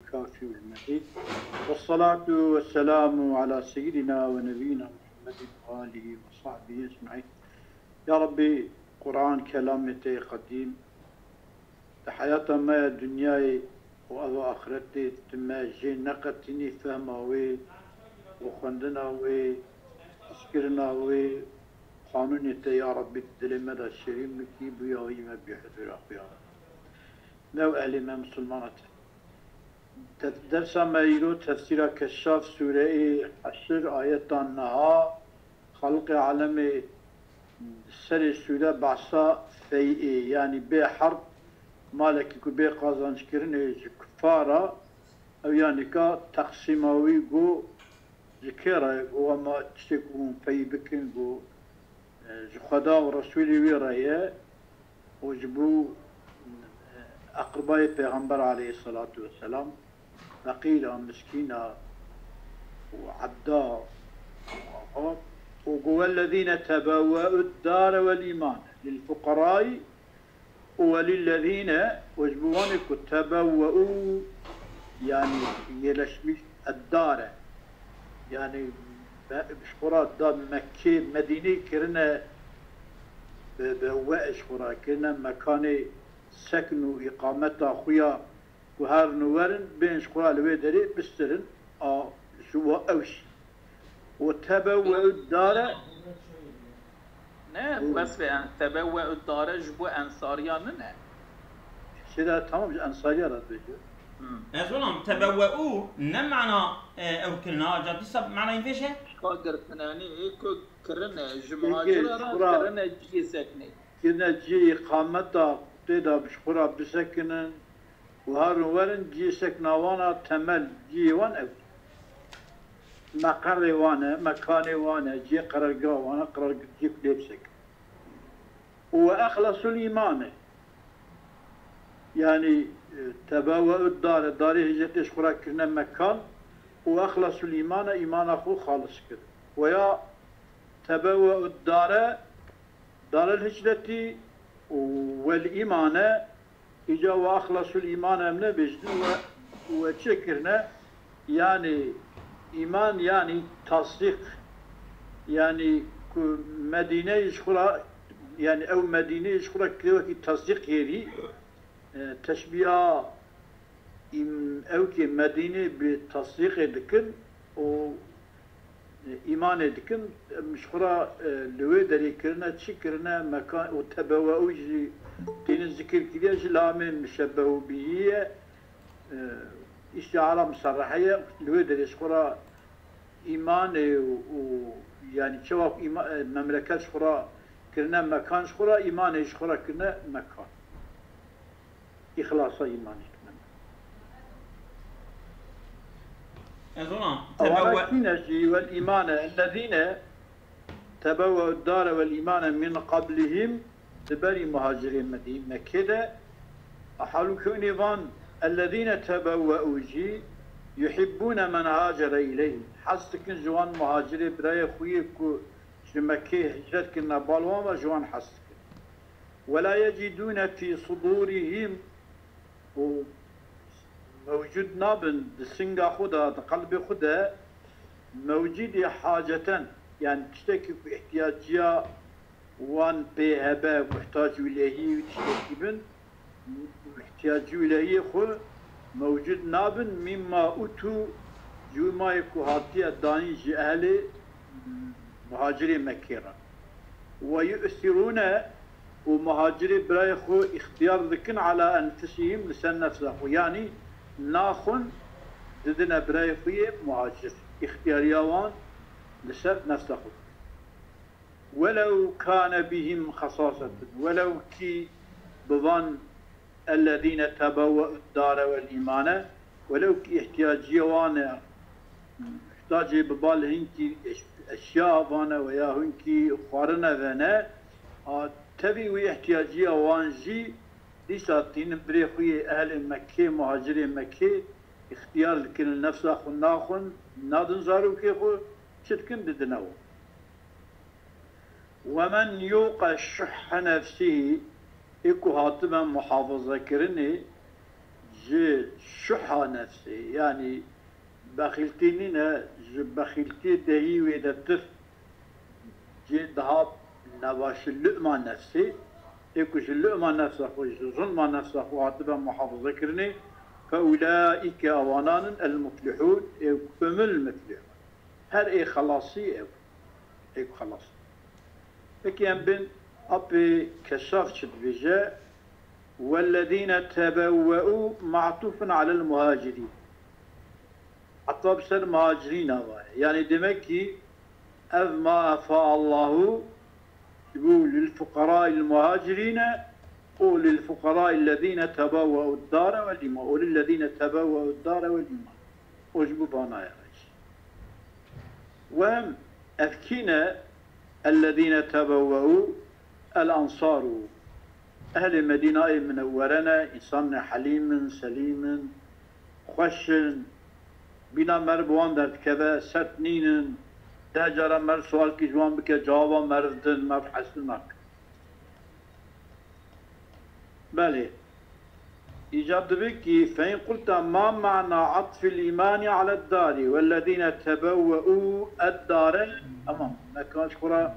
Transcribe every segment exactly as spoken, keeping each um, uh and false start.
الكافي والمزيد. والصلاة والسلام على سيدنا ونبينا محمد وآله وصحبه أجمعين. Ya Rabbî, Quran kelamê te yê qedîm, di heyata me ya dinyayê û ev a axiretê tu me jê neqetînî fehma wê û xwendina wê, hizkirina wê, qanûnê te ya Rabbî di dilê me de şirîn bikî, bûyawî me bî huzûra xwe ya Rabbî. Me û ehlê me misilmana te. Te-, dersa me îro tefsîra Keşşaf sûreyê Heşr ayeta niha, xelqê alemê serê sûre behsa feyê, yanî bê herb malekî ku bê qazançkirinê ji kufara, ew ya nika teqsîma wî got, ji kê re got, ema tiştê ku hûn feyî bikin, got, e, ji Xweda û Resûlê wî re ye û ji bo, e, eqribayê Pêxember aleyhisselatu vesselam, feqîra, miskîna û ebda û ava. û got, "Wellezîne tebewwe'ud dare vel îmane lil fuqerayî û welillezîne", û ji bo wanê ku tebewwe'u, yanî yerleşmiş, eddare, yanî be-, ji xwe re da Mekkê, Medînê kirine, be-, bewwe ji xwe re kirine mekanê sekn û îqameta xwe ya, ku herin û werin, bên ji xwe re li wê derê bistirin, a, ji we ew jî. û tebewwe'u dare. Ne, û wesfê en-, tebewwe'u dare ji bo ensariyan nine? Sira tamam, ji ensariya re dibêje. Hmm. Ez olam, tebewwe'u ne mana, e, ew kirina, ca dîsa manayê vê jî? Ka girtinenî, ku kirine, ji Peki, muhacira re xura kirine cihê seknê. Kirine cihê îqameta, tê de bi ji xwe re bisekinin û herin werin, cihê sekna wan a, temel cihê wan ew e. Meqerê wan e, mekanê wan e, cihê qerargeha wan e, qerargehê ku lê bisekin. Û we exlesul îmane. Yanî, e, tebewwe'u dare, darê hicretê ji xwe re kirine mekan û exlesul îmane, îmana xwe xalis kir. Weya tebewwe'u dare, darel hicretî û wel îmane, îca we exlesul îmane em nebêjin, we, we çi kirine? Yanî îman, yanî tasdîq, yanî ku Medîneyê ji xwe re, yanî ew Medîneyê ji xwe re kirê wekî tasdîq hêrî, e, teşbîha îm-, ew kê Medînê bi tasdîqê dikin û, e, îmanê dikin, em ji xwe re, e, li wê derê kirine, çi kirine, mekan û tebewwe'u jî têne zikir kiriye, ji lamê muşebbehu bihî ye. E, îstiara muserrehe ye, li wê derê ji xwe re îmanê û, û, yanî çawa ku îma-, e, memleket ji xwe re kirine mekan ji xwe re, îmanê ji xwe re kirine mekan. Îxlasa îmanê kirine mekan. Ez ona Ewana tebewwe- kî ne jî, wel îmane, ellezîne tebewwe'ud dare vel îmane min qablihim, di berî muhacirê Medî-, Mekkê de, a hal û kewnê van, ellezîne tebewwe'u jî, yuhibbûne men hacere îleyhim. Hez dikin ji wan muhacirê birayê xwe yê ku ji Mekkê hicret kirine bal wan ve, ji wan hez dikin. Wela yecidûne fî sudûrihim, û mewcûd nabin di singa xwe de, di qelbê xwe de, mewcûdê haceten, yanî tiştekî ku îhtiyaciya wan pê hebe, muhtac wî lehî wî tiştekî bin, îhtiyacî wî lehiyê xwe mewcûd nabin, mîma utû, ji wî mayê ku hatiye dayîn ji ehlê muhacirê Mekkê re. Ve yu'sirûne, û muhacirê birayê xwe îxtiyar dikin ala enfusihim, li ser nefsa xwe. Yanî naxwin didine birayê xwe yê muhacir. Îxtiyariya wan li ser nefsa xwe dikin. Welew kane bihim xesasetun. Welew kî bi van ellezîne tebewwe'ud dare vel îmane, welew kî îhtiyaciyê wan e, muhtacê bi bal hinkî eş-, eşya vane veya hinkî xwarine vene, a, tevî wî îhtiyaciya wan jî dîsa tînin birê xwe yê ehlê Mekkê, muhacirê Mekkê, îxtiyar dikin li nefsa xwe naxwin, nadin zarokê xwe, çi dikin didine wan. Wemen yuqe şuhhe nefsihî, ê ku hatibe muhafazakirinê ji şuha nefsê, yanî bexîltî nîne, ji bexîltiyê dehî wê de tir cê diha nebaş lü'ma nefsê, ê ku ji lü'ma nefsa xwe, ji zulma nefsa xwe hatibe muhafaza kirinê, fe ulaîke, ewanan in, el muflihûn, ê ku hum el muflihûn. Her ê xelasî ew, ê ku xelas. Peki em bên apê Keşaf çi dibêje? Wellezîne tebewwe'û ma'tûfun alel muhacirîn. Heta bi ser muhacirîna ve. Yani demek ki ev ma efa Allahu ji bo lil fuqara'il muhacirîne û lil fuqara'il lezîne tebewwe'ud dare vel îman. Û lil lezîne tebewwe'ud dare vel îman. O ji bo banaya re jî. Wem ev kî ne? Ellezîne tebewwe'û el-ensaru. Ehlê Medînayê Minewwere ne, însanê helîm in, selîm in, xweş in. Bîna mer bi wan derdikeve, sert nînin. Deh cara mer sualkî ji wan bike, cewaba mer didin, mer hesû nakin. Belê. Îcab dibe ki, fe in qulta ma mana atfil îmanî aled darî wellezîne tebewwe'û ed dare, tamam. Mekan ji xwe re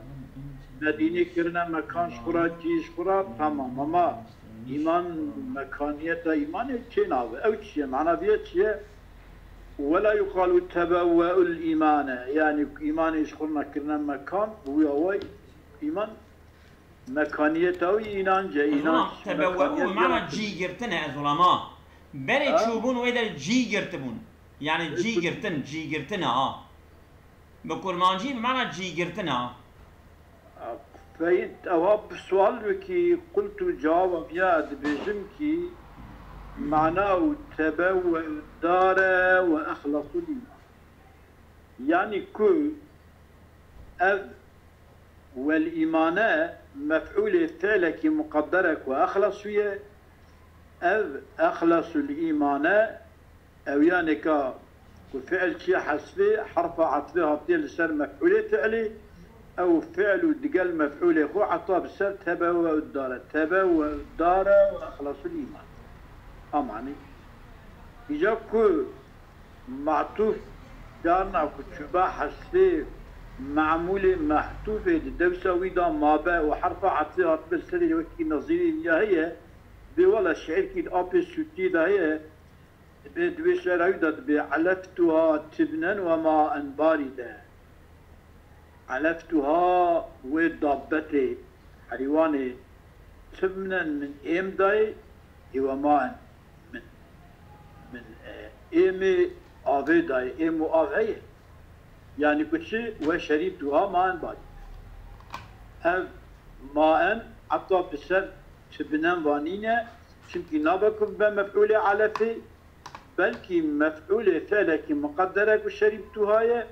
Medînê kirine, mekan ji xwe re, cî ji xwe re, tamam. Ama îman, mekaniyeta îmanê çê nabe. Ew çi ye? Mana vê çi ye? Wela yuqalu tebewwe'ul îmane. Yani îmanê ji xwe re kirine mekan, bi wî awayî îman mekaniyeta wî înanc e, Ezulama, înanc, tebewe'û mekaniyet bi mana yaratibû. Cî girtin e, Ezulama. Berê Ha? çûbûn wê de cî girtibûn. Yani Ê, cî ku- girtin, cî girtin e, ha. Bi kurmancî bi mana cî girtin e, ha. Feyt, ewa bi sual wekî qultu cewaba viya dibêjim ki mana û tebewwe'u dare ve exlasul îman. Yani ku ev Wel îmane mef'ûlê fi'lekî muqedder e ku exlesû ye. Ev exlesul îmane, ew yanê ka ku fi'l çiye hesfê, herfa etfê hatiye li ser mef'ûlê fi'lê, ew fi'l û digel mef'ûlê xwe eta bi ser tebewwe'u dare. Tebewwe'u dare ve exlesul îman. Amanî. Îca ku Matûf, carna ku çûba hesfê memûlê mehtûfê di dewsa wî de mabe û herfa etfê hatibe li serê wekî nezîrî ya heye, dibê wela şi'rkî di apê sûtî de heye, dibê di wê şi'ra wî de dibê eleftuha tibnen ve maen barîde. Eleftuha wê dabbetê, herîwanê, tibnen min êm dayê, ê we maen min, min, e, êmê avê dayê, êm û av heye. Yanî ku çi? Ve şerîbtuha maen barî. Ev maen heta bi ser tibnen vanîne, çimkî nabe ku bibe mef'ûlê elefê, belkî mef'ûlê fi'lekî muqedder e ku şerîbtuha ye,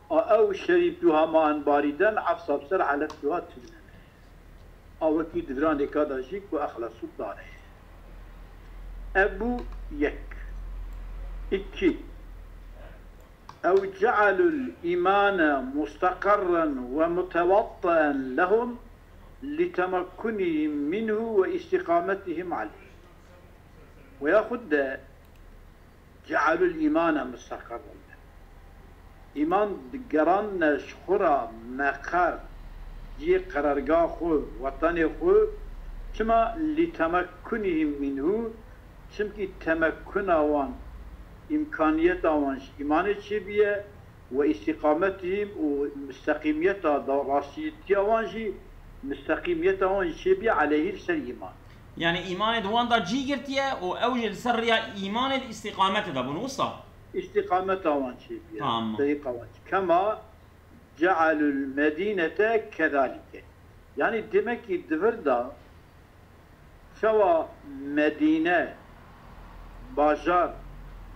a ew şerîbtuha maen barîden efsa bi ser eleftuha tibnen. A wekî di viranê ka de jî ku exlesû dare. Ev bû yek. Îkî. Ew ce'elul îmane musteqerren ve mutewattien lehum li temekkunihim minhu ve îstîqametihim aleyh. Ve yaxud de ce'elul îmane musteqerren lehum. Îman digerandine ji xwe re meqer, cihê qerarga xwe, wetenê xwe, çima? Li temekkunihim minhu, çimkî temekkuna wan, îmkaniyeta wan ji îmanê çêbûye, ve îstîqametihim û misteqîmiyeta da rastiyetiya wan jî, misteqîmiyeta wan jî çêbûye eleyhî li ser îman. Yani îmanê di wan de cî girtiye û ew jî li ser riya îmanê di îstîqametê de bûn, wisa? Îstîqameta wan çêbûye. Tamam. Terîqa wan. Kema ce'elul medînete kezalike. Yani demek ki di vir de çawa Medîne, bajar,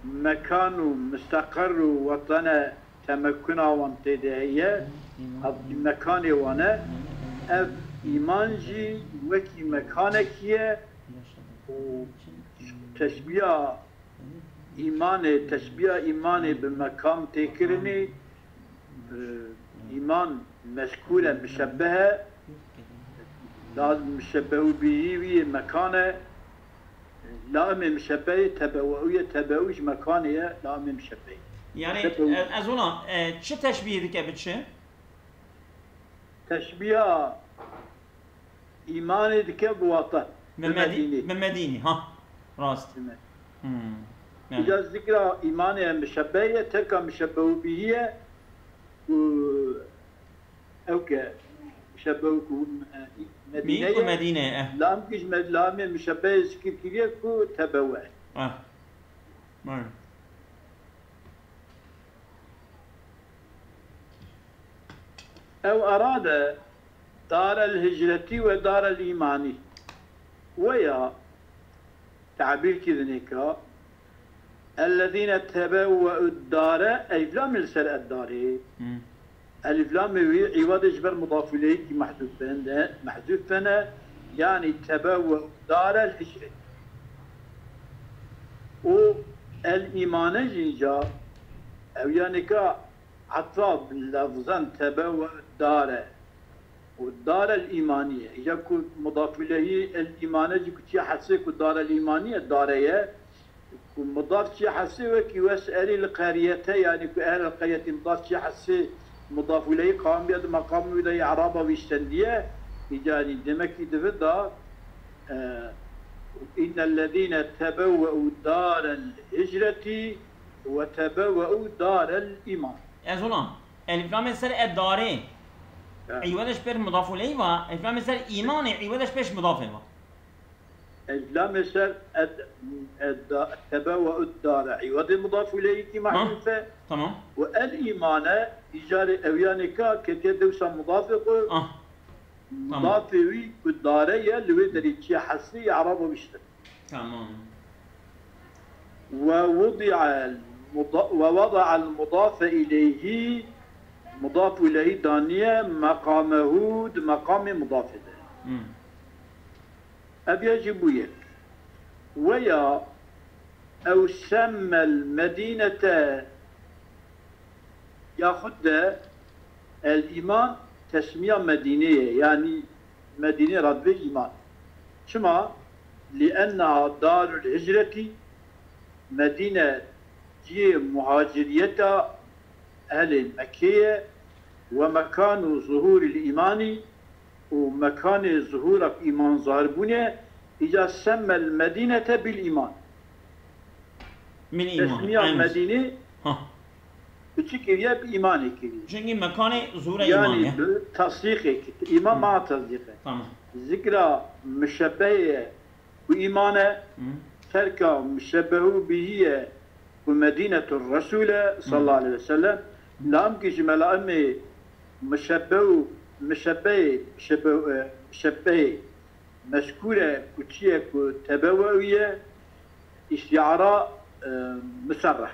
mekan û misteqer û wetene temekuna wan tê de heye, ev mekanê wan e, ev îman jî wekî mekanekî ye û teşbîya îmanê, teşbîya îmanê bi mekan tê kirinê, e, îman mezkûr e, muşebbeh e, da muşebbehu bihî wî yê mekan e, Laimê mişebbehê tebeweyê, tebew ji mekanê ye, laimê mişebbehê. Yani, Tebew. e, ez ona, e, çi teşbîh dike bi çi? Teşbîha îmanê dike bi wata. Bi Bi Medî-, Medînê. bi Medînî, ha. Rast. Bi Medînê. Hmm. Yani. Îca zikra îmanê ye mişebbehê ye, terka mişebbehu bihî ye. Ku ew ke mişebbehu ku, e, Medîne Mî ku ye. Medîne ye, eh. Lam ki ji med-, lamê mişebbehê zikir kiriye ku tebewe. Eh. Bale. Ew erade darel hicretî ve darel îmanî. Weya tabîr kirinê ka, ellezîne tebewwe'ud dare, elîf lamê li ser ed darê. Hmm. Elîf lamê wî îwadê ji ber mudaf ileyhî kî mehzûf bene, mehzûf bene, yanî tebewwe'ud darel hicretî. Û el îmane jî ca, ew yanî ka Etfa bi lefzan tebe we dare. Û darel îmanî ye. Ya ku mudaf ileyhî el îmane jî ku çiye hesê ku darel îmanî ye, dare ye. Ku mudaf çiye hesê wekî wes erî li qeriyete, yanî ku ehlel qeriyetî mudaf çiye hesê mudaf ileyhî qamiya di meqamê wî de î'raba wî ştendiye. Îcanî demekî di vê de, e, innellezîne tebewwe'u darel hicretî we tebewe'u darel îman. Ez ona, elîflamê ser e darê. Ya. Îwede ji pêş mudaf ileyhî va, elîflamê ser îmanê îwede ji pêş mudafê va. Elîflamê ser ed, ed da, tebewe'u dare. Îwedê mudaf ileyhî kî Ha, mahzûf e. Tamam. Û el îmane, îcarê ew yanê ka ketiye dewsa mudafê xwe. Ah. Tamam. Mudafê wî ku dare ye, li wê derê çiye hesî, î'raba wî şte. Tamam. Ve wudi'el muda-, ve wada'el mudafe ileyhî, mudaf ileyhî daniye, meqamehu, di meqamê mudafê de. Hmm. Ev ya jî bûye. Weya ew semmel medînete Yaxud de el-îman tesmiya Medînê ye, yanî Medînê re dibê îman. Çima? Li enneha darul hicretî, Medîne cihê muhaciriyeta ehlê Mekkê ye, we mekanu zuhûril îmanî, û mekanê zuhûra ku îman zahir bûne, îca semmel medînete bil îman. Min îman. Tesmiya Medînê bi çi kiriye? Bi îmanê kiriye. Çünkü mekanê zuhûra îman ye. Yanî bi tasdîqê kiriye. Îman mana tasdîq e. Tamam. Zikra muşebbehê ye. Ku îman e, terka muşebbehu bihî ye, ku Medînetur Resûl e, sallallahu aleyhi ve sellem, lam ki ji melaimê muşebbehu, muşebbehê, muşebbehu, e, muşebbehê mezkûr e, ku çi ye, ku tebewe'u ye, îstîara, e, muserreh.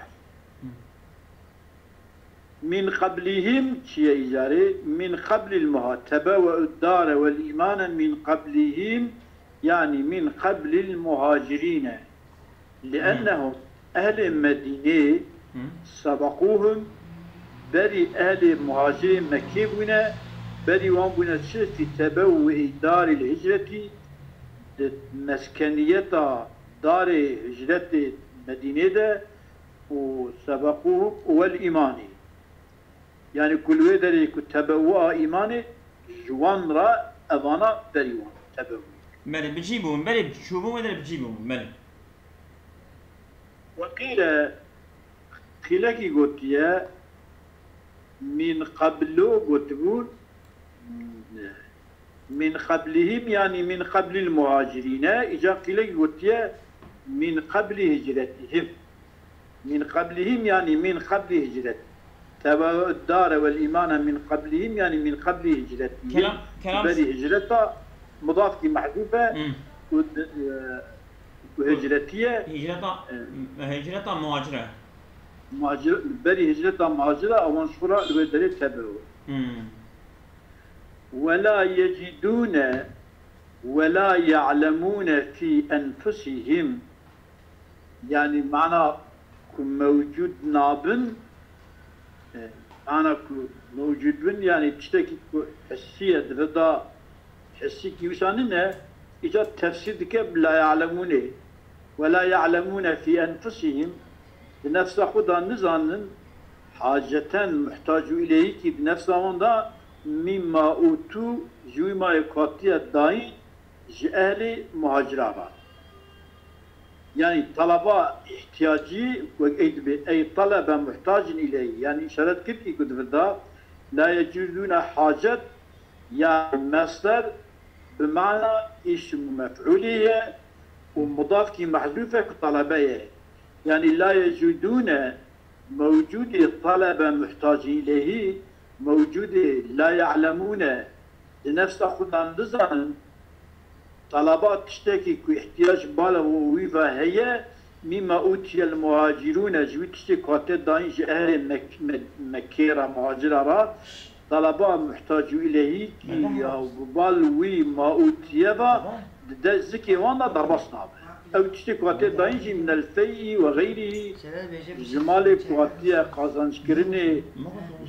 Min qeblihim çi ye îcarê? Min qeblil muha-, tebewe'ud dare vel îmane min qeblihim, yanî min qeblil muhacirîne. Li ennehum, ehlê Medînê, sebeqûhum, berî ehlê muhacirê Mekkê bûne, berî wan bûne çi? Fî tebewe'i daril hicretî, di meskeniyeta darê hicretê Medînê de, û sebeqûhum vel îmanî. Yanî ku li wê derê ku tebewua îmanê ji wan re evana berî wan tebewî. Belê, bi cî bûn, belê, çûbûn wê derê bi cî bûn, belê. Ve qîle, qîlekî gotiye, min qeblo gotibûn, Min qeblihim, yanî min qeblil muhacirîne, îca qîlek gotiye min qebli hicretihim. Min qeblihim, yanî min qebli hicret. Tebe'ud dare vel îmane min qeblihim, yanî min qebli hicretihim. Kelam, kelam. Berî hicreta, mudafkî mehzûf e, Hmm. û, e, û hicretiye. Hicreta, E. hicreta muhacire. Muhacir, berî hicreta muhacire, ewan ji xwe re li wê derê tebe. Hmm. وَلَا يَجِدُونَ وَلَا يَعْلَمُونَ فِي أَنْفُسِهِمْ. Yanî mana ku mewcûd nabin, e, mana ku mewcûd bin, yanî tiştekî ku hissî ye, di vê de hissîkî wisa nîne, îca tefsîr dike bi la ya'lemûnê. ولا يعلمون في أنفسهم, di nefsa xwe de nizanin, haceten, muhtacu ileyhî kî di nefsa wan de, mimma utu, ji wî ma yê ku hatiye dayîn ji ehlê muhacira re. Yanî talaba îhtiyacî wek ey dibê, ey talebe muhtacin ileyhî, yanî îşaret kir kî ku di vir de, la yecûdûne hacet, ya mesder bi mana îsim mef'ûlî ye û mudaf kî mehzûf e ku talebe ye. Yanî la yecûdûne mewcûdê talebe muhtacî ileyhî, mewcûdê la ye'lemûne di nefsa xwe de nizanin, talaba tiştekî ku îhtiyac bala wî ve heye, mîma utiyel muhacirûne, ji wî tiştê ku hate dayîn ji ehlê Mek-, Me-, Mekkê re, muhacira re, talaba muhtacû ileyhî kî ya bi bal wî ma utiye ve di dest zikê wan de derbas nabe. Ew tiştê ku hate dayîn jî minel feyî ve xeyrî, ji malê ku hatiye qazançkirinê,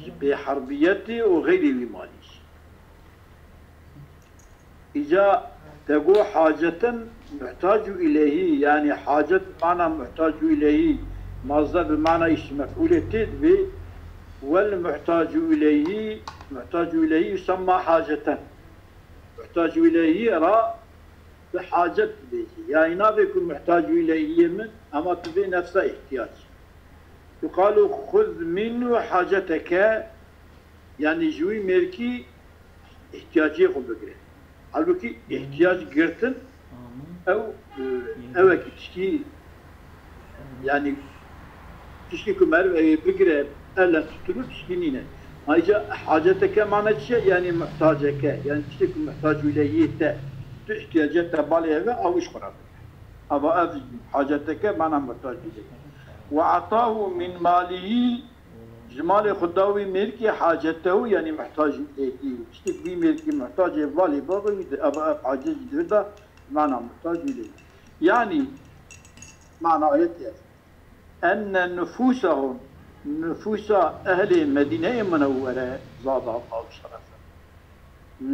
ji bêherbiyetê û xeyrê wî malî jî. Îca te got haceten muhtacû ileyhî, yanî hacet bi mana muhtacû ileyhî, mazde bi mana îsim mef'ûlê tê dibê, wel muhtacû ileyhî, muhtacû ileyhî yusemma haceten. Muhtacû ileyhî ra bi hacet dibêjî. Yanî navê ku muhtacû ileyhiyê min, ema tu vê nefsa îhtiyac. Yuqalu xuz minhu haceteke, yanî ji wî mêrkî îhtiyacê xwe bigire. Halbûkî îhtiyac girtin, ew, e, ew e ki tiştî, yanî tiştî ku meriv ew ê bigire, elen tutulu tiştî nîne. Ayrıca haceteke mane çi ye? Yanî muhtaceke, yanî tiştê ku muhtacû ileyhiyê te, tu îhtiyacê te balê heve, ew ji xwe re bigire. Ava ev haceteke mana muhtacû ileyhî. Ve atahu min malihî, ji malê xwe da wî mêrkê hacetehu, yanî muhtac û êdî. Tiştê ku wî mêrkî muhtacê valê bavê wî di eva ev hacet jî di vir de mana muhtac wî lê. Yanî mana ayetê ev. Enne nufusahum, nufusa ehlê Medîneyê Munewwere, zada Allahu şerefe,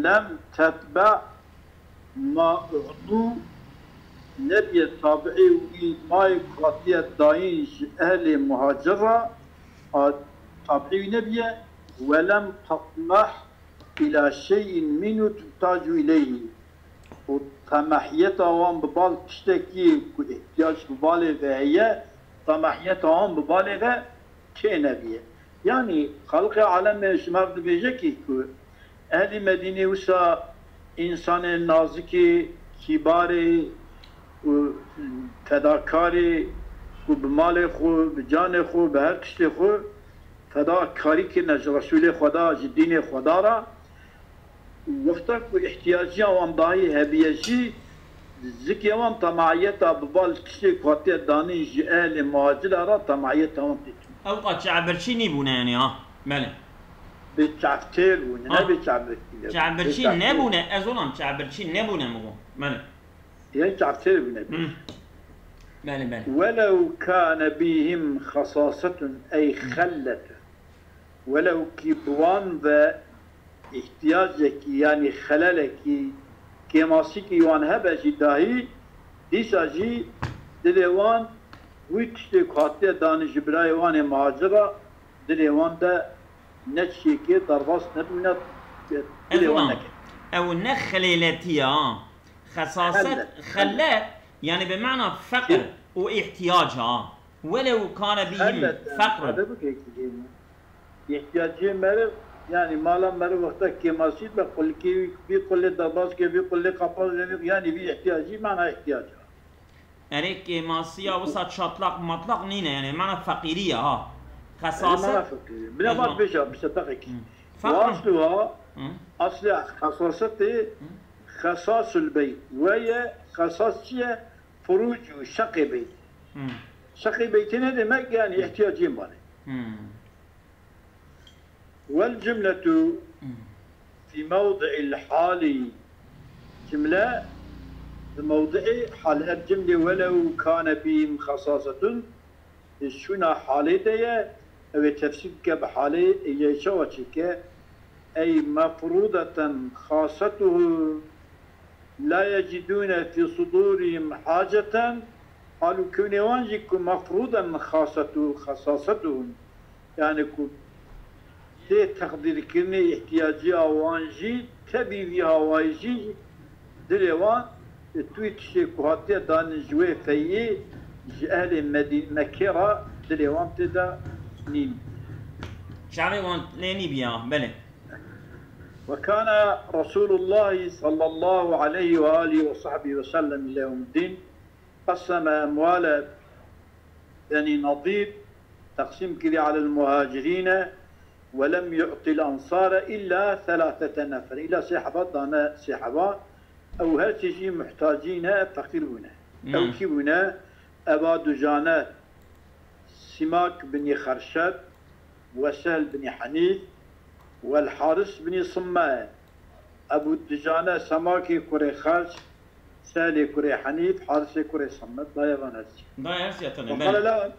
lem tetbe ma u'tû, nebiye tabi'ê wî mayê ku hatiye dayîn ji ehlê muhacir re, a, tabi'ê wî nebiye, welem tatmeh ila şey'in minhu tuhtacû ileyhî. Û temehiyeta wan bi bal tiştekî ku îhtiyac bi balê ve heye, temehiyeta wan bi balê ve tênebiye. Yanî xelqê alemê ji me re dibêje kî ku ehlî Medînê wisa însanê nazikê, kîbarê û fedakarê ku bi malê xwe, bi canê xwe, bi her tiştê xwe fedakarî kirine ji Resûlê Xweda, ji dînê Xweda re. Wexta ku îhtiyaciya wan dahî hebiye jî, zikê wan temaiyeta bi bal tiştê ku hatiye danîn ji ehlê muhacira re temaiyeta wan tê tune. Ew qa çavbirçî nîbûne yanî ha? Belê. Bi çavtêr bûne, ne bi çavbirçî nebûne. Çavbirçî nebûne, ez olam çavbirçî nebûne min got. Belê. Yên çavtêr bûne. Hı. Belê, belê. Welew kane bîhim xesasetun ey xelletun. Welew kî bi wan ve îhtiyacekî, yanî xelelekî, kêmasîkî wan hebe jî dahî, dîsa jî dilê wan wî tiştê ku hatiye danî ji birayê wan ê muhacir re, dilê wan de ne çiyekê derbas nebûne, dilê wan neke. Ew ne xelêletî ya. Xesaset, xelle, yanî bi mana feqir û îhtiyac ha. Welew kane bîhim feqrun. Îhtiyacê meriv, yanî mala meriv wexta kêmasî dibe, qulikê wî, vî qulê derbas ke, vî qulê qapaz ke, yanî vî îhtiyacî mana îhtiyac e. Erê kêmasiya wisa çatlaq matlaq nîne, yanî mana feqîrî ye ha. Xesaset. Mana feqîrî. Bira vat bêja, bi sedaqekî. Feqrun. Aslu ha, aslê xesasetê xesasul beyt. Weye xesas çi ye? Furuc û şeqê beyt. Şeqê beytê ne demek, yanî îhtiyacê mane. Wel cumletu fî mewdi'il halî. Cumle di mewdi'ê hal, ev cumlê welew kane bîhim xesasetun, di şûna halê de ye, ew ê tefsîr bike bi halê, ê yê çawa çêke, ey mefrûdeten xasetuhu, la yecidûne fî sudûrihim haceten, Hal û kewnê wan jî ku mefrûden xasetu, xesasetuhum, yani ku tê teqdîrkirinê îhtiyacîya wan jî tevî vî hawayî jî dilê wan, e, tu wî tiştê ku hatiye danin ji wê feyî ji ehlê Medî-, Mekkê re dilê wan tê de nîn. Çavê wan lê nî biya, belê. وكان رسول الله صلى الله عليه وآله وصحبه وسلم إلى يوم الدين قسم أموال بني نضير، تقسيم كذي على المهاجرين، ولم يعط الأنصار إلا ثلاثة نفر. إلا سيحبا دانا سيحبا، أو هرتجي محتاجين فقير بنا. أو كي بنا؟ أبا دجانة، سماك بن خرشد، وسهل بن حنيف، والحارث بن صمة. Ebû Dijane Semakê kurê Xerç, Sehlê kurê Henîf, Harisê kurê Samet daye van hezî. Daye hezî ya tenê, Ve belê. Qale la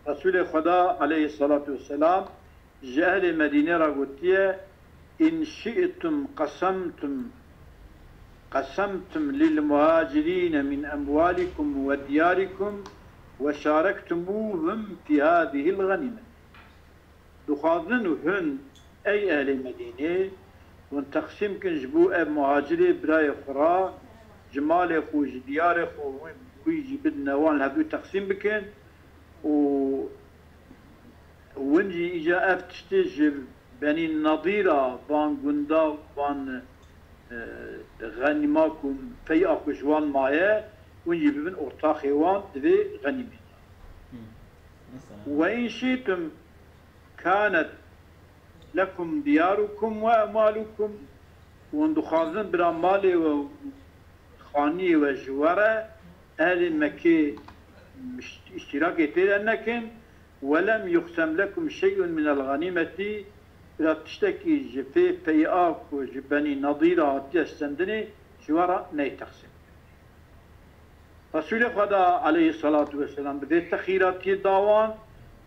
Resulê Xweda aleyhissalatu vesselam ji ehlê Medînê re gotiye, "In şi'tum qasamtum, qasamtum lil muhacirine min emwalikum ve diyarikum ve şarektumuhum fi hadihil ganimet." Dixwazin hûn, ey ehlê Medînê, hûn teqsîm kin ji bo ev muhacirê birayê xwe re, ji malê xwe, ji diyarê xwe, wî, wî jî bidine wan, li hevdû teqsîm bikin û win jî îca ev tiştê ji Benî Nedîra, van gunda, van, e, xenîma ku, feya ku ji wan maye, win jî bibin ortaxê wan di vê xenîmê de. Mesela. Ve in şîtum kanet lekum diyarukum ve emwalukum, hûn dixwazin bira malê we û xaniyê we ji we re, ehlê Mekkê mişt-, îştîrakê tê de nekin, ve lem yuqsem lekum şey'un minel ganîmetî, bira tiştekî ji fê pey'a ku ji Benî Nedîra hatiye stendinê, ji we re neyê teqsîm. Resulê Xweda aleyhissalatu vesselam bi vê texîratiyê da wan,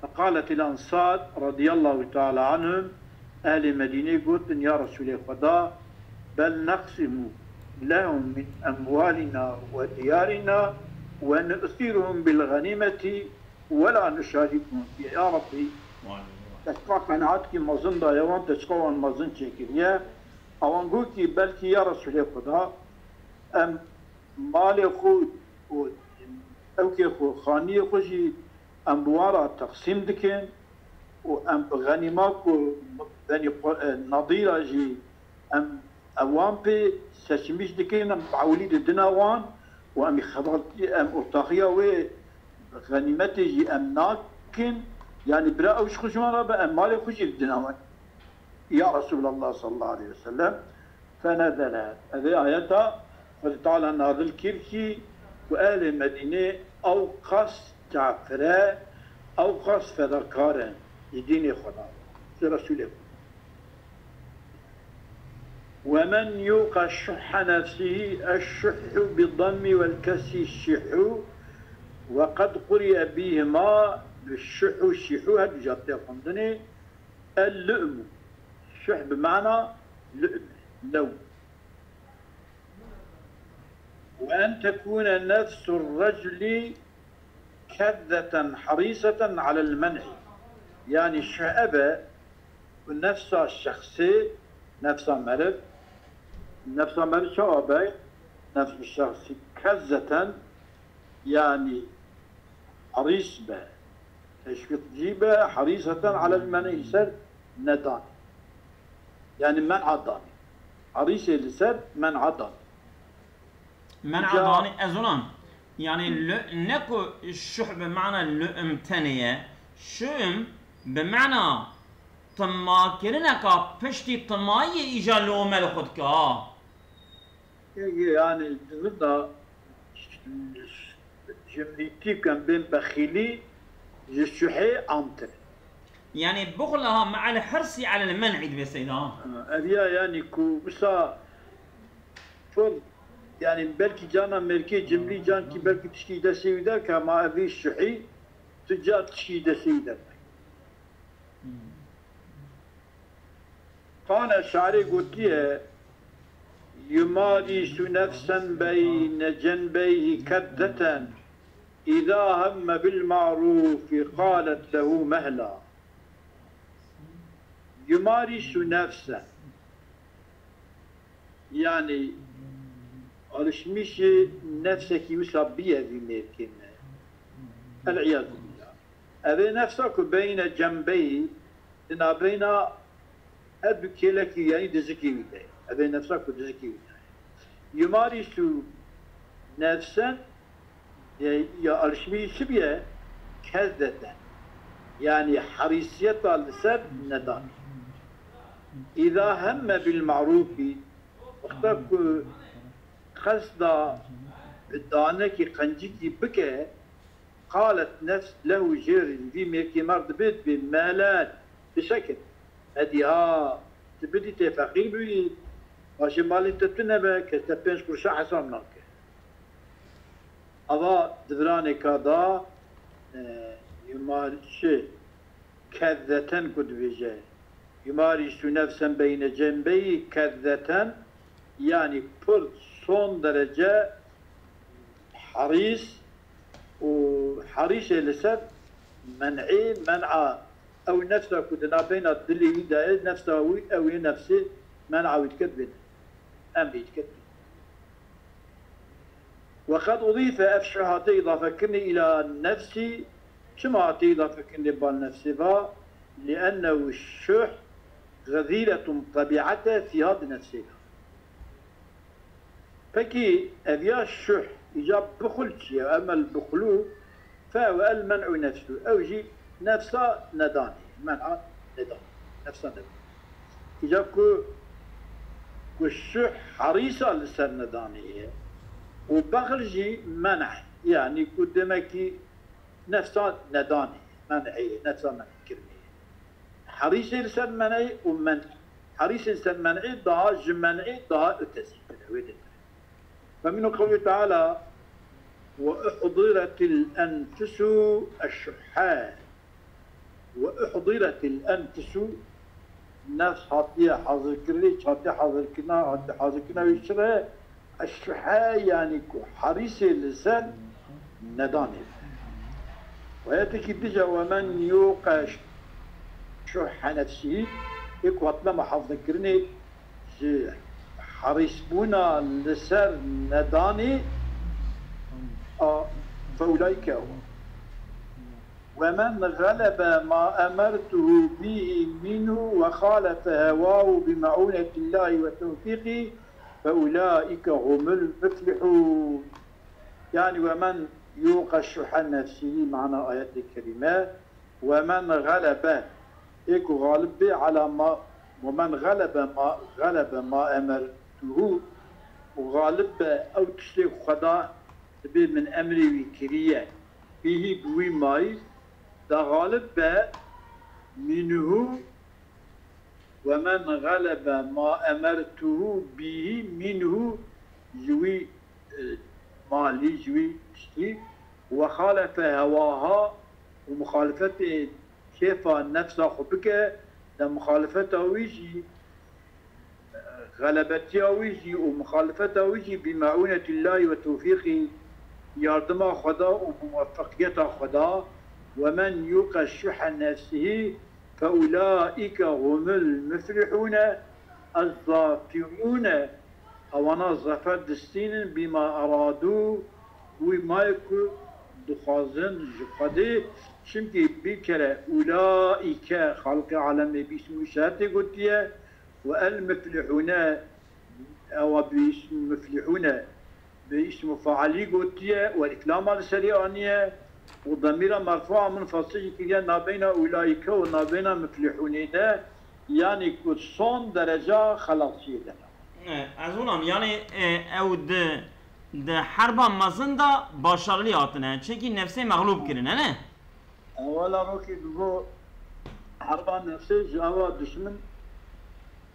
feqaletil ensar radiyallahu teala anhum, ehlê Medînê gotin, ya Resulê Xweda, bel neqsimu lehum min emwalina ve diyarina ve nu'siruhum bil ganîmetî ve la nuşarikuhum fî. Ya Rabbî, te çiqa qenaetkî mezin daye wan, te çiqa wan mezin çêkiriye. Ewan got kî, belkî ya Resulê Xweda, em malê xwe û ewkê xwe, xaniyê xwe jî em bi wan re teqsîm dikin û em bi xenîma ku Benî Qu-, e, Nedîra jî em, em wan pê seçimîş dikin, em bi ewilî didina wan û em xebatî, em ortaxiya wê xenîmetê jî em nakin, yanî bira ew ji xwe ji wan re be, em malê xwe jî didina wan. Ya Resulallah sallallahu aleyhi ve sellem, fenezelet. Ev ê ayeta Xwedê Teala nazil kir kî ku ehlê Medînê ew qas kafir e, ew qas fedakar in ji dînê Xweda, ji Resûlê Xweda. Ve men yuqa şuhhe nefsihî, eşşuhhu bi dammi vel kesri şihu, ve qed quriye bihima bi şuhu şihu, her du jî tê xwendinê. El-lu'mu. Şuh bi mana lu'm, lew. Ve en tekune nefsul reculi kezzeten hariseten alel men'i. Yani şuh ebe ku nefsa şexsê, nefsa meriv, nefsa meriv çawa be? Nefsu şexsî kezzeten, yani herîs be, teşwîqcî be, herîseten alel men'i, ser nedanê. Yani men'a danê. Herîsê li ser men'a danê. Men'a Ca- danê, ez ona. Yani lü-, ne ku şuh bi mana lu'm tenê ye. Şu'm bi mana timakirineka piştî timayiyê îja lome li xwe dike, ha. Yani di vir de cimrîtî ku em bên bexîlî ji şuhê amtir e. Yani buxla me'el hirsî alel men'î dibe seyda. Ev ya yani ku wisa çol, yani belkî cana mêrkê cimrî can kî belkî tişkî destê wî derke, ma evî şuhî tu car tişkî destê wî derke. Qane şairê gotiye, yumarisu nefsen beyne cenbeyhi keddeten, إذا هم بالمعروف قالت له مهلا. يمارس نفسا. Yani, alışmışı nefsekî wisa bîye vî mêrkê me. El-iyâzu billâh. Evê nefsa ku beyne cembeyî, di nabeyna her du kêlekî, yanî dizikê wî de ye. Evê nefsa ku dizikê wî de ye. Yumarisu nefsen, e, ya alışmî çi bîye? Kezdeten. Yanî herîsiyeta li ser nedanê. Îza hemme bil ma'rûfî, wexta ku qesda danekî qencikî bike, qalet nefs lehu, jêr vî mêrkê mer dibê, dibê melet, bişekin. Hediha, tu bidî tê feqîr bûyî, paşê malê te tune be, kes te pênc qurşa hesab nake. Ava di viranê ka da, e, yumar-, çi, kezzeten ku dibêje. Yumarisu nefsen beyne cembeyî kezzeten, yanî pir son derece herîs û herîsê li ser men'ê, men'a ew nefsa ku di navbeyna dilê wî de ye, nefsa wî, ew ê nefsê men'a wî dike dibêne. Emrê dike dibêne. Ve qed udîfe, ev şuh hate îdafe kirinê îla nefsî, çima hate îdafe kirinê bal nefsê va? Li ennehu şuh xezîletun tebî'ete fîha di nefsê de. Pekî ev ya şuh, îca buxul çi ye? Ema el-buxlu fe huwe el-men'u nefsu. Ew jî nefsa nedanê, men'a nedanê, nefsa nedanê. Îca ku, ku şuh herîsa li ser nedanê ye û bexil jî men'e, yanî ku demekî nefsa nedanê, men'ê, nefsa men'kirinê. Herîsê li ser men'ê û men-, herîsê li ser men'ê daha ji men'ê daha ötezîtir e, wê dê. Ve min qewlî teala, "Ve uhdiretil enfusu eşşuhhe." "Ve uhdiretil enfusu", nefs hatiye hazirkirinê, hatiye hazirkirina, hatiye hazirkirina wî çi re? Eşşuhhe, yanî ku herîsê li ser nedanê. Ve ayetekî dî jî, "Ve men yuqe şuhhe nefsihî", ê ku hatine muhafazekirinê ji herîsbûna li ser nedanê, a, fe ulaîke hum. "Ve men xelebe ma emertuhu bihi minhu ve xalefe hevahu bi me'unetillahî ve tewfîqî fe ulaîke humul muflihûn." Yanî, "Ve men yuqe şuhhe nefsihî", mana ayetê kerîme, "Ve men xelebe", ê ku xalib bê, "ala ma, ve men xelebe ma, xelebe ma emertuhu", û xalib be ew tiştê ku Xweda dibê min emrê wî kiriye, bihî, bi wî mayî, da xalib be, minhu, "Ve men xelebe ma emertuhu bihi minhu", ji wî, e, malî, ji wî tiştî, "ve xalefe hewaha", û muxalifetê kêfa nefsa xwe bike, de muxalifeta wî jî, e, xelebetiya wî jî û muxalifeta wî jî bi me'unetillahî ve tewfîqî, yardima Xweda û muweffeqiyeta Xweda, "ve men yuqe şuhhe nefsihî fe ulaîke humul muflihûne", ez zafirûne, ewana zafer distînin, "bîma eradû", wî mayê ku dixwazin ji Xwedê, çimkî bi kere ulaîke xalqê alemê bi îsm û îşaretê gotiye, û el muflihûne, ewa bi îsm muflihûne, bi îsm û failî gotiye û elîflama li serî aniye û demîra merfûa munfasil jî kiriye nabeyna ulaîke û nabeyna muflihûnê de, yanî ku son dereca xelasiyê de ne. E, ez wilam, yanî, e, ew di, di herba mezin de başarlî hatine, çimkî nefsê mexlûb kirine, ne? Ewela rokê digo herba nefsê ji ava dişmin,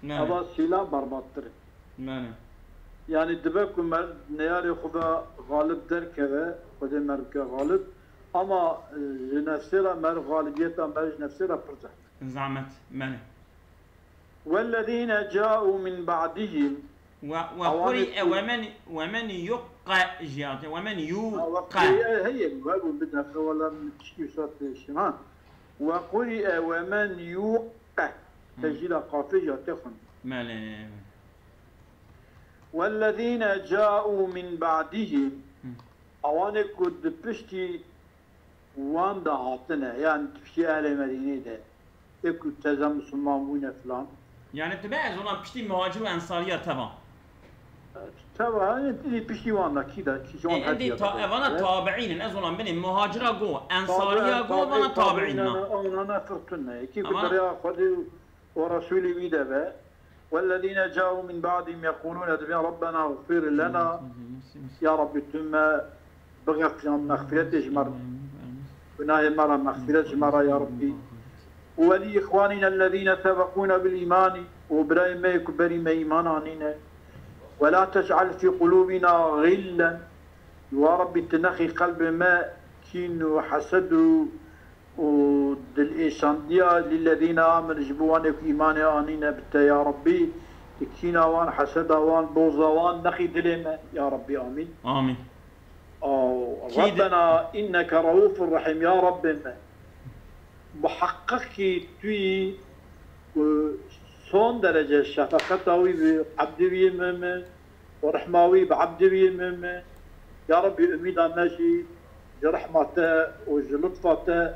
Ne. ava sîla berbattir e. Mane. Yanî dibe ku mer neyarê xwe ve xalib derkeve, Xwedê mer bike xalib, ama, e, ji nefsê re mer, xalibiyeta mer ji nefsê re pir zehmet. Zehmet, mane. Wellezîne câû min ba'dihim. Ve, ve Awanê qurî, e, ku ve men, ve men yuq-, qe jî hate. Ve men yû Ha, ve qe. quri'e heye, ve bû bir dakika, valla min tiştî wisa pêşî, ha. Ve quri'e ve men yû qe. Hı. Tecîla qafê jî hate xwendin. Belê. Wellezîne câû min ba'dihim. Hı. Awanê ku di piştî wan de hatine, yan di piştî ehlê Medînê de, ê ku teze misilman bûne filan. Yani tu be ez olan piştî muhacir û ensariya teva. Teva, yani, piştî wan de, kî de, kî ji wan E, hediye endî ta-, de. evana tabi'în in, ez olan binê muhacira go, ensariya Tabi-, go, tabi-, vana tabi'în tabi'în na. Ana, ana firtune. Kî ku Ama deriya Xwedê û Resûlê wî de be. والذين جاءوا من بعدهم يقولون, dibên, ربنا اغفر لنا, Ya Rabbî, tu me bixefî, mexfiretê ji me, gunahê me re, mexfiret ji me re, ya Rabbî. ولإخواننا الذين سبقونا بالإيمان, û birayê me yê ku berî me îman anîne. ولا تجعل في قلوبنا غلا, ya Rabbî, tu nexî qelbê me kîn û hesed û û dilêşandiya lillezîne amenu, ji bo wanê ku îmanê anîne, bi te ya Rabbî, tu kîna wan, heseda wan, boza wan nexî dilê me, ya Rabbî, amîn. Amîn. Aw, Kî di- Rabbena inneke reûfur rehîm, ya Rabbê me, muheqqiq kî tu yî ku son derece şefeqeta wî bi ebdê wî yê mumin û rehma wî bi ebdê wî yê mumin. Ya Rabbî, umîda me jî ji rehma te û ji lutfa te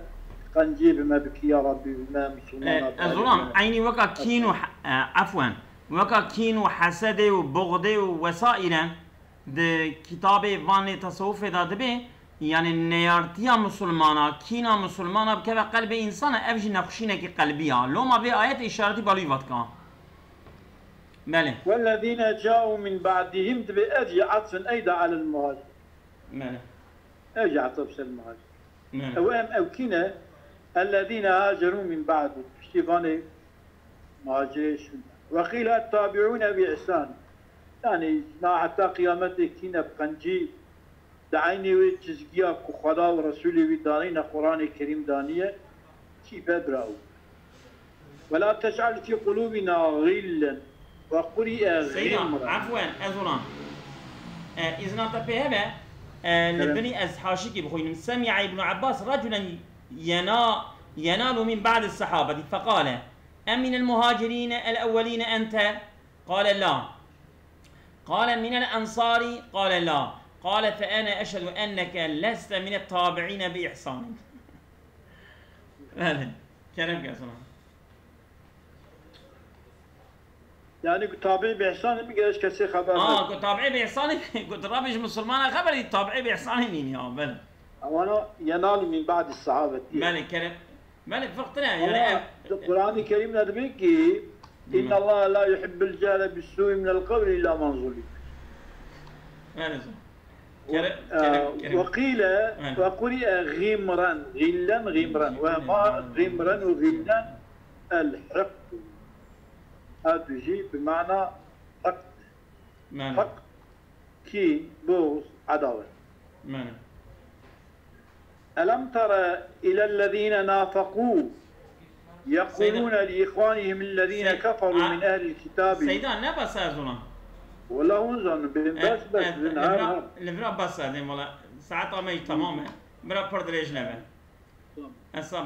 qenciyê bi me bikî, ya Rabbî, bi me misilmana E, ez biarê olam me. Eynî weka kîn û he-, e, efwen, weka kîn û hesedê û buxdê û wesaîre di kitabê vanê tesewufê de dibe, yani neyartiya misilmana, kîna misilmana bikeve qelbê insana, ev jî nexweşînekî qelbî ya. Loma vê ayet îşaretî balûyî va dika. Belê. والذين جاءوا من بعدهم, dibe ev jî etfin eyda alel muhacir. Belê. Ev jî etf ser muhacir. Belê. Ew em ew kî ne? Ellezîne haceru min ba'du. Piştî vanê muhacirê şûn. Ve qîle ettabi'ûne bi ihsan. Yani, na heta qiyametê kî ne bi qencî, di eynê wê çizgiya ku Xweda û Resûlê wî danîne, Quranê Kerîm daniye, kî be bira ew. Ve la tec'al fî qulûbîna xîllen ve qurî'e Seyda, xîmren. Efwen, ez olan. E, îzna te pê hebe, e, li Kerem. binî ez haşikî bixwînim. Semi'a Ibnu Abbas raculen yena-, yenalu min ba'di sahabeti feqale, "Eminel muhacirîne el ewwelîne ente?" Qale, "La." Qale, "Minel ensari?" Qale, "La." Qale, "Fe ene eşhedü enneke leste minet tabi'îne bi ihsanin." Belê. Kerem ke sana. Yani ku tabi'î bi ihsanî bigere ji kesê xeber Aa, nede. Ku tabi'î bi ihsanî, ku tu rabî ji misilmana xeber dî, tabi'î bi ihsanî nîn ya, belê. Ewana yenalî min ba'di sahabet diye. Belê, kerem. Belê, fiqtire, yani Ama ev di Kur'an-ı Kerim'de diyor ki, "İnna Allah la yuhibbul cehre bis-su'i minel kavli illa men zulim." Belê, zor. Kerem, Kerem, Kerem. Ve qîle, Aynen. Ve quri'e xîmren, xîllen, xîmren. Ve ma xîmren û xîllen el-hiqd. Her du jî bi mana hiqd. Mane. Hiqd, kîn, buğz, edawet. Mane. Elem tera ilellezîne nafeqû yeqûlûne li îxwanihim ellezîne keferû min ehlil kitâbî. Seyda, ne bes ez ona? Wela hûn zanin, bin bes, bes, bin her, her. Li vira bes edin, wela. Saeta me tamam e. Bira pir dirêj nebe. Tamam. Ez sabik